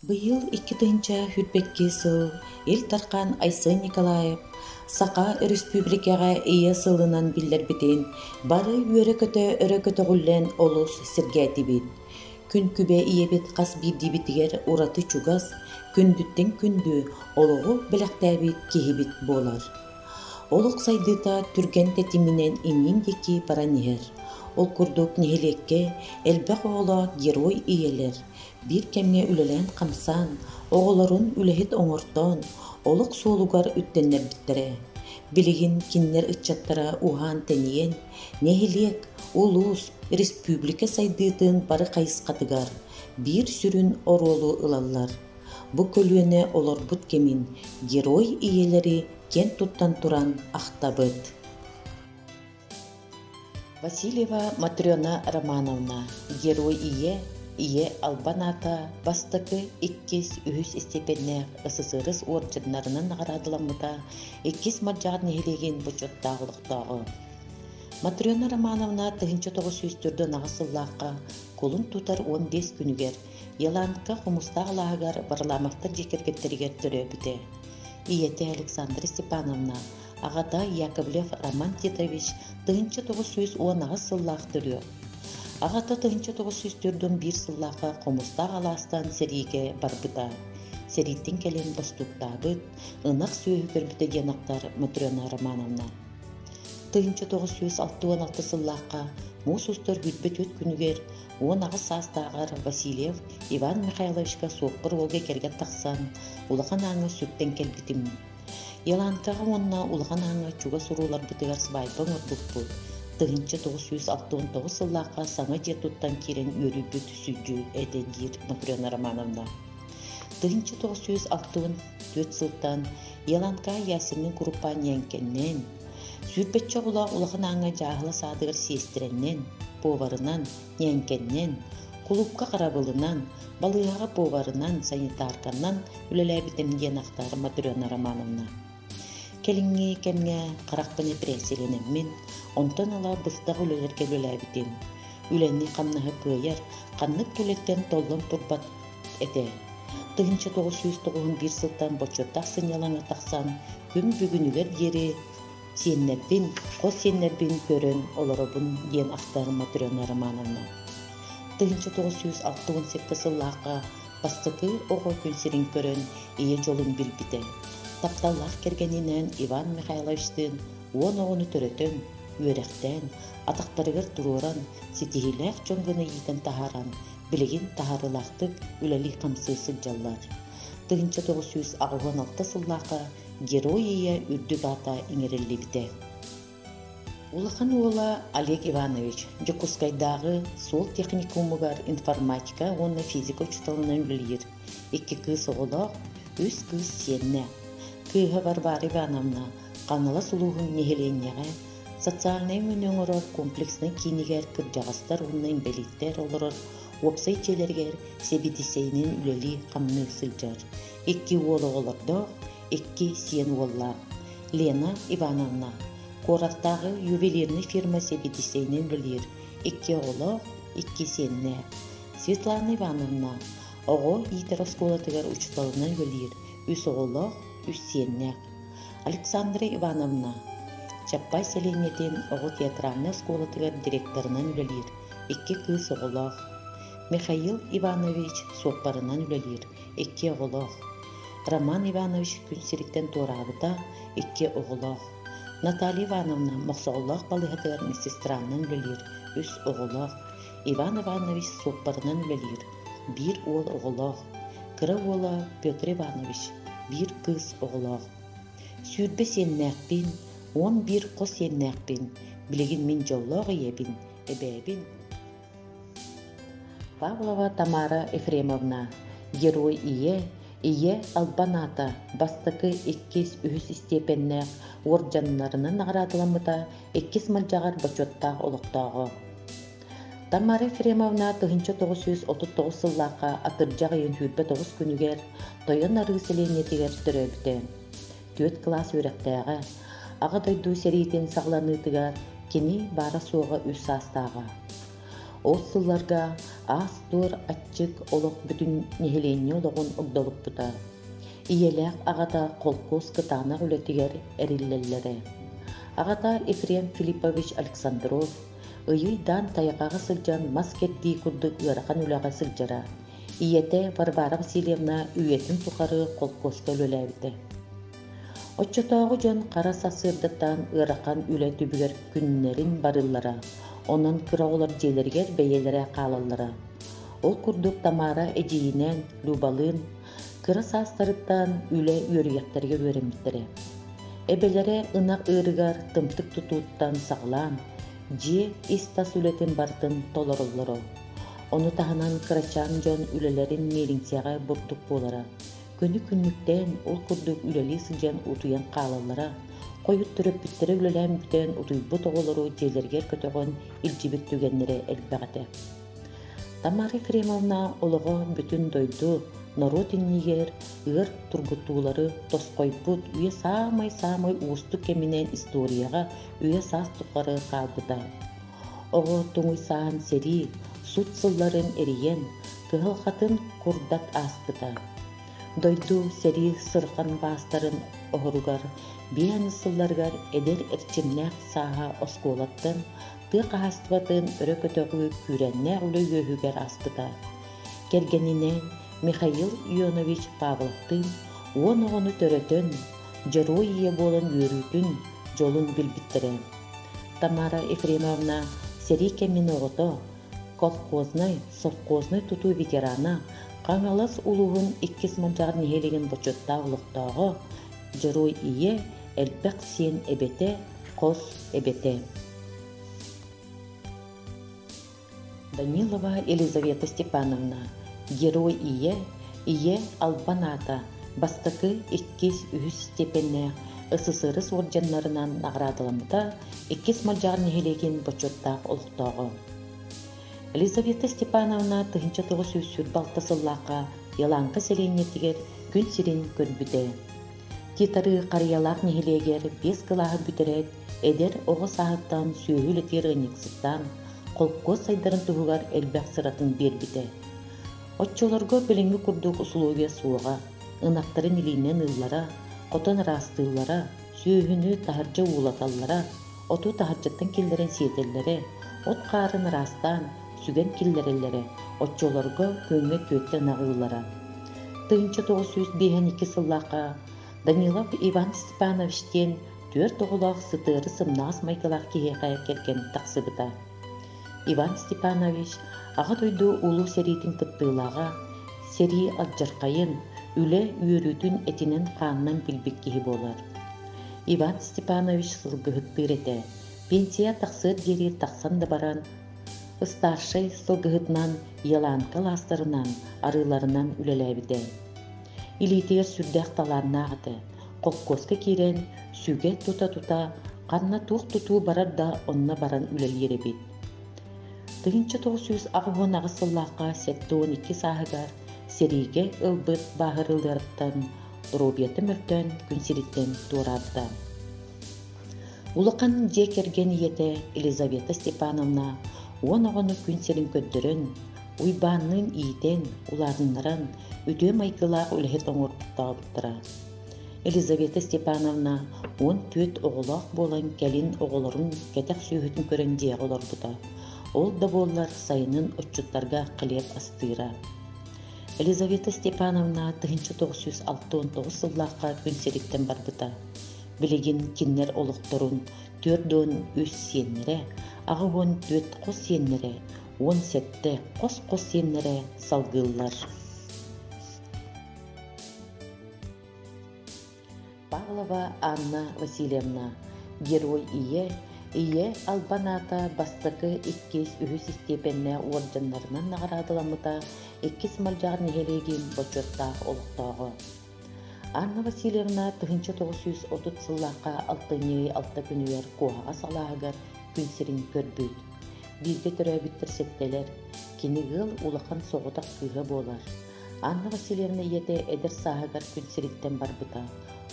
Быйыл 2022 сыл Ил Дархан Айсен Николаев Саха Өрөспүүбүлүкэҕэ Ийэ сылынан биллэрбитин бары үөрэ-көтө өрө көтөҕүллэн олус сэргээтибит. Күн күбэ ийэбит хас биирдиибитигэр ураты чугас, күндүттэн күндү олоҕу бэлэхтээбит киһибит буолар. Олох сайдыыта түргэн тэтиминэн иннин диэки баран иһэр. Ол курдук нэһилиэккэ элбэх оҕолоох герой ийэлэр биир кэмҥэ үлэлээн-хамсаан, оҕолорун үлэһит оҥортоон, олох суолугар үктэннэрбиттэрэ. Билигин кинилэр ыччаттара уһаан-тэнийэн, нэһилиэк, улуус, республика сайдыытын бары хайысхатыгар биир сүрүн оруолу ылаллар. Бу көлүөнэ олорбут кэмин герой ийэлэри киэн туттан туран ахтабыт. Васильева Матрена Романовна, Герой Ийэ, Ийэ Албан аата бастакы, иккис, үһүс истиэпэннээх СССР уордьаннарынан наҕараадаламмыта, иккис Мадьаар нэһилиэгин бочуоттаах олохтооҕо. Матрена Романовна 1948 сыллаахха кулун тутар 15 күнүгэр Еланка Хомустаах алааһыгар Варламовтар дьиэ кэргэттэригэр төрөөбүтэ. Ийэтэ Александра Степановна аҕата Яковлев Роман Титович 1918 сыллаах төрүөх. Аҕата 1941 сыллаахха Хомустаах алаастан сэриигэ барбыта. Сэрииттэн кэлэн бостууктаабыт, ынах сүөһү көрбүтэ диэн ахтар Матрена Романовна. 1966 сыллаахха муус устар бүппүт күнүгэр 18 саастааҕар Васильев Иван Михайловичка суоппар уолга кэргэн тахсан, улахан ааҥҥа сүктэн кэлбитим. Еланкаҕа уонна Улахан Ааҥҥа чугас урууларбытыгар свайба оҥорбуппут. 1969 сыллаахха саҥа дьиэ туттан киирэн үөрүүбүт сүдьү этэ диир Матрена Романовна. 1964 сылтан Еланка Ясенин куруппа ньээҥкэннэн, сүүрбэччэ оҕолоох Улахан Ааҥҥа дьааһыла саадыгар сиэстэрэннэн, поварынан, ньээҥкэннэн, кулуупка харабылынан, балыыһаҕа поварынан, санитарканан үлэлээбитим диэн ахтар Матрена Романовна. Кэлиҥҥи кэмҥэ харахпын эпэрээссийэлэнэммин, онтон ыла быстах үлэлэргэ үлэлээбитим. Үлэни-хамнаһы кыайар, ханнык да үлэттэн толлон турбат этэ. 1991 сылтан бочуоттаах сынньалаҥҥа тахсан, күн бүгүнүгэр диэри сиэннэрбин, хос сиэннэрбин көрөн олоробун диэн ахтар Матрена Романовна. 1967 сыллаахха бастакы оҕо күн сирин көрөн ийэ дьолун билбитэ. Тапталлаах кэргэнинээн Иван Михайловичтыын 10 оҕону төрөтөн, үөрэхтээн, атахтарыгар туруоран, ситиһиилээх дьон гына иитэн таһааран, билигин таһаарыылаахтык үлэлии-хамсыы сылдьаллар. 1986 сыллаахха Герой Ийэ үрдүк аата иҥэриллибитэ. Улахан уола Олег Иванович Дьокуускайдааҕы суол техникумугар информатика уонна физика учууталынан үлэлиир. Икки кыыс оҕолоох, үс кыыс сиэннээх. Кыыһа Варвара Ивановна Хаҥалас улууһун нэһилиэнньэҕэ социальнай өҥөнү оҥорор комплекснай киинигэр кырдьаҕастар уонна инбэлииттэр олорор уопсай дьиэлэригэр сэбиэдиссэйинэн үлэлии-хамныы сылдьар. Икки уол оҕолордоох, икки сиэн уоллаах. Лена Ивановна куораттааҕы ювелирнай фирма сэбиэдиссэйинэн үлэлиир, икки оҕолоох, икки сиэннээх. Светлана Ивановна оҕо иитэр оскуолатыгар учууталынан үлэлиир, үс оҕолоох, үс сиэннээх. Александра Ивановна Чаппай сэлиэнньэтин оҕо театральнай оскуолатыгар директорынан үлэлиир, икки кыыс оҕолоох. Михаил Иванович суоппарынан үлэлиир, икки оҕолоох. Роман Иванович күн сириттэн туораабыта, икки оҕолоох. Наталья Ивановна Мохсоҕоллоох балыыһатыгар медсестранан үлэлиир, үс оҕолоох. Иван Иванович суоппарынан үлэлиир, биир уол оҕолоох. Кыра уола Петр Иванович биир кыыс оҕолоох. 20 сиэннээхпин, 11 хос сиэннээхпин, билигин мин дьоллоох ийэбин, эбээбин. Павлова Тамара Ефремовна, Герой Ийэ, Ийэ Албан аата бастакы, иккис, үһүс истиэпэннээх уордьаннарынан наҕараадаламмыта иккис Малдьаҕар бочуоттаах олохтооҕо. Тамара Ефремовна 1939 сыллаахха атырдьах ыйын 29 күнүгэр Тойон Арыы сэлиэнньэтигэр төрөөбүтэ. Түөрт кылаас үөрэхтээҕэ. Аҕа дойду сэриитин саҕаланыытыгар кини баара-суоҕа үс саастааҕа. Ол сылларга Аас-туор аччык олох бүтүн нэһилиэнньэ олоҕун огдолуппута. Ийэлээх аҕата холкуос кытаанах үлэтигэр эриллэллэрэ. Аҕата Ефрем Филиппович Александров ыйы-ыйдаан тайҕаҕа сылдьан мас кэрдии курдук ыарахан үлэҕэ сылдьара. Ийэтэ Варвара Васильевна үйэтин тухары холкуоска үлэлээбитэ. Оччотооҕу дьон хара сарсыардаттан ыарахан үлэ түбүгэр күннэрин барыыллара, онон кыра оҕолор дьиэлэригэр бэйэлэрэ хаалаллара. Ол курдук Тамара эдьиийинээн Любалыын кыра саастарыттан үлэ үөрүйэхтэригэр үөрэммиттэрэ. Эбэлэрэ ынах ыырыгар тымтык тутууттан саҕалаан, дьиэ ис-тас үлэтин барытын толороллоро. Ону таһынан кырачаан дьон үлэлэрин миэлиҥсэҕэ бурдук буолара. Күнү-күннүктээн ол курдук үлэлии сылдьан утуйан хаалаллара, хойут төрөппүттэрэ үлэлээн бүтэн утуйбут оҕолору дьиэлэригэр көтөҕөн илдьибит түгэннэрэ элбэх этэ. Тамара Ефремовна олоҕо бүтүн дойду, норуот иннигэр ыар тургутуулары тосхойбут үйэ саамай-саамай уустук кэминэн историяҕа үйэ-саас тухары хаалбыта. Оҕо туҥуй саан сэрии, сут сылларын эрийэн, кыһалҕатын курдат ааспыта. Дойду сэрии сырҕан баастарын оһоругар биэн сылларыгар эдэр эрчимнээх сааһа оскуолаттан тыа хаһаайыстыбатын өрө көтөҕүү күүрээннээх үлэ үөһүгэр ааспыта. Кэргэнинээн Михаил Ионович Павловтыын 10 оҕону төрөтөн, Дьоруой ийэ буолан үөрүүтүн, дьолун билбиттэрэ. Тамара Ефремовна сэрии кэмин оҕото, колхознай, совхознай тутуу ветерана, Хаҥалас улууһун иккис Малдьаҕар нэһилиэгин бочуоттаах олохтооҕо, Дьоруой ийэ, элбэх сиэн эбэтэ, хос эбэтэ. Данилова Елизавета Степановна, Герой ийэ, Ийэ албан аата, бастакы, иккис, үһүс степеннээх СССР уордьаннарынан наҕараадаламмыта, иккис Малдьаҕар нэһилиэгин бочуоттаах олохтооҕо. Елизавета Степановна 1926 сыллаахха Еланка сэлиэнньэтигэр күн сирин көрбүтэ. Титары Харыйалаах нэһилиэгэр биэс кылааһы бүтэрээт, эдэр оҕо сааһыттан сүөһү үлэтигэр ыанньыксыттаан, холкуос сайдарын туһугар элбэх сыратын биэрбитэ. Оччолорго билиҥҥи курдук усулуобуйа суоҕа, ынахтарын илиинэн ыыллара, хотон ыраастыыллара, сүөһүнү таһырдьа уулаталлара, оту таһырдьаттан киллэрэн сиэтэллэрэ, от хаарын ыраастаан, сүгэн киллэрэллэрэ, оччолорго күҥҥэ түөртэ ынах ыыллара. 1952 сыллаахха Данилов Иван Степанович диэн түөрт оҕолоох сытыары сымнаҕас майгылаах киһиэхэ кэргэн тахсыбыта. Иван Степанович Аҕа дойду Улуу сэриитин кыттыылааҕа, сэрии алдьархайын, үлэ үөрүүтүн этинэн-хаанынан билбит киһи буолар. Иван Степанович сылгыһыттыыр этэ, пенсия тахсыар диэри тахсан да баран, ыстааршай сылгыһытынан Еланка алаастарынан, арыыларынан үлэлээбитэ. Илиитигэр сүрдээх талааннаах этэ, холкуоска киирэн, сүгэ тута-тута ханна туох тутуу барар да онно баран үлэлиир эбит. 1988 сыллаахха 72 сааһыгар сэриигэ ылбыт бааһырыыларыттан доруобуйата мөлтөөн күн сириттэн туораабыта. Улахан дьиэ кэргэн ийэтэ Елизавета Степановна 10 оҕону күн сирин көрдөрөн, Уйбаанныын иитэн, улаатыннаран, үтүө майгылаах үлэһит оҥортообуттара. Елизавета Степановна 14 оҕолоох буолан кэлин оҕолорун кэтэх сүөһүтүн көрөн дьиэҕэ олорбута. Ол да буоллар сайынын отчуттарга хлеб астыыра. Елизавета Степановна 1969 сыллаахха күн сириттэн барбыта. Билигин кинилэр олохторун 43 сиэннэрэ, 84 хос сиэннэрэ, 17 хос-хос сиэннэрэ салгыыллар. Павлова Анна Васильевна, Герой Ийэ, Ийэ албан аата бастакы, иккис, үһүс истиэпэннээх уордьаннарынан наҕараадаламмыта, иккис Малдьаҕар нэһилиэгин бочуоттаах олохтооҕо. Анна Васильевна 1930 сыллаахха алтынньы ый алта күнүгэр Куоһаҕас алааһыгар күн сирин көрбүт. Бииргэ төрөөбүттэр сэттэлэр, кини ыал улахан соҕотох кыыһа буолар. Анна Васильевна ийэтэ эдэр сааһыгар күн сириттэн барбыта.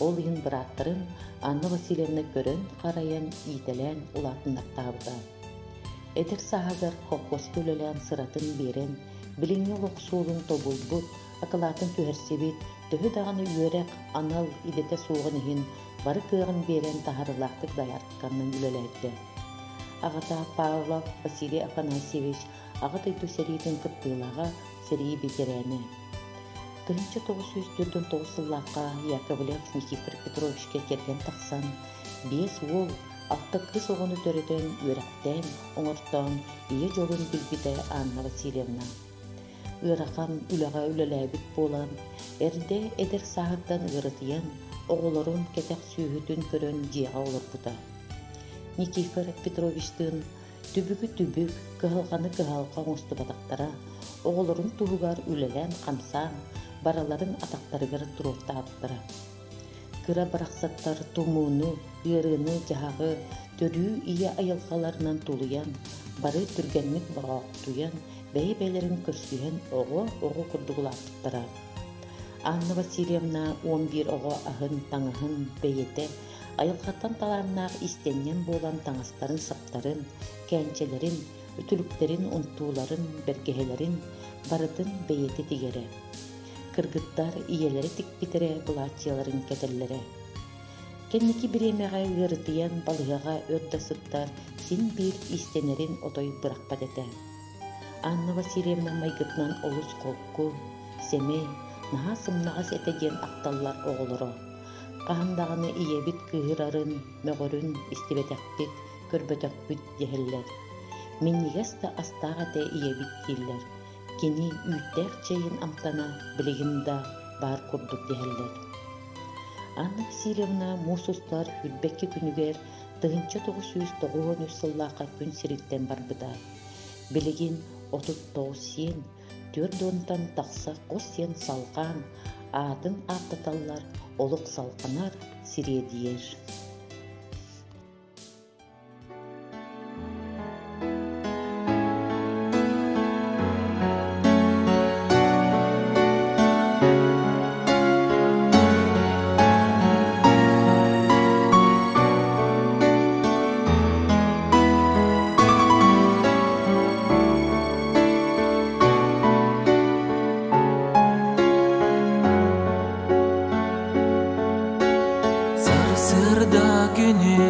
Ол иһин бырааттарын Анна Васильевна көрөн-харайан, иитэлээн улаатыннартаабыта. Эдэр сааһыгар колхозка үлэлээн сыратын биэрэн, Билиҥҥи олох суолун тобулбут, акылаатын түһэрсибит, төһө даҕаны үөрэх анал идэтэ суоҕун иһин бары кыаҕын биэрэн таһаарыылаахтык дайаарканан үлэлээбитэ. Аҕата Павлов Василий Афанасьевич Аҕа дойду сэриитин кыттыылааҕа, сэрии бэтэрээнэ. 1949 сыллаахха Яковлев Никифор Петровичка кэргэн тахсан, биэс уол, алта кыыс оҕону төрөтөн, үөрэхтээн, оҥортоон ийэ дьолун билбитэ Анна Васильевна. Ыарахан үлэҕэ үлэлээбит буолан, эрдэ эдэр сааһыттан ыарытыйан, оҕолорун кэтэх сүөһүтүн көрөн дьиэҕэ олорбута. Никифор Петровичтыын түбүгү түбүк, кыһалҕаны кыһалҕа оҥостубатахтара, оҕолорун туһугар үлэлээн-хамсаан, барыларын атахтарыгар туруортаабыттара. Кыра барахсаттар тумууну, ыарыыны-дьаһаҕы төрүү ийэ айылҕаларынан тулуйан, бары түргэнник бороохтуйан, бэйэ-бэйэлэрин көрсүһэн оҕо-оҕо курдук улааппыттара. Анна Васильевна 11 оҕо аһын-таҥаһын бэйэтэ айылҕаттан талааннаах иистэнньэҥ буолан таҥастарын-саптарын, кээнчэлэрин, үтүлүктэрин, унтууларын, бэргэһэлэрин барытын бэйэтэ тигэрэ. Кыргыттар ийэлэрэ тикпитэрэ былааччыйаларын кэтэллэрэ. Кэнники бириэмэҕэ ыарытыйан балыыһаҕа өр да сыттар син биир иистэнэрин отой бырахпат этэ. Анна Васильевна майгытынан олус холку, сэмэй, наһаа сымнаҕас этэ диэн ахталлар оҕолоро. Хаһан даҕаны ийэбит кыыһырарын, мөҕөрүн истибэтэхпит, көрбөтөхпүт дэһэллэр. Минньигэс да астаах этэ ийэбит дииллэр. Кини үүттээх чэйин амтана билигин да баар курдук дэһэллэр. Анна Васильевна муус устар сүүрбэкки күнүгэр 1993 сыллаахха күн сириттэн барбыта. Билигин 39 сиэн, түөрт уонтан тахса хос сиэн салҕаан, аатын ааттаталлар, олох салҕанар, сириэдийэр. Сарсыарда күнү.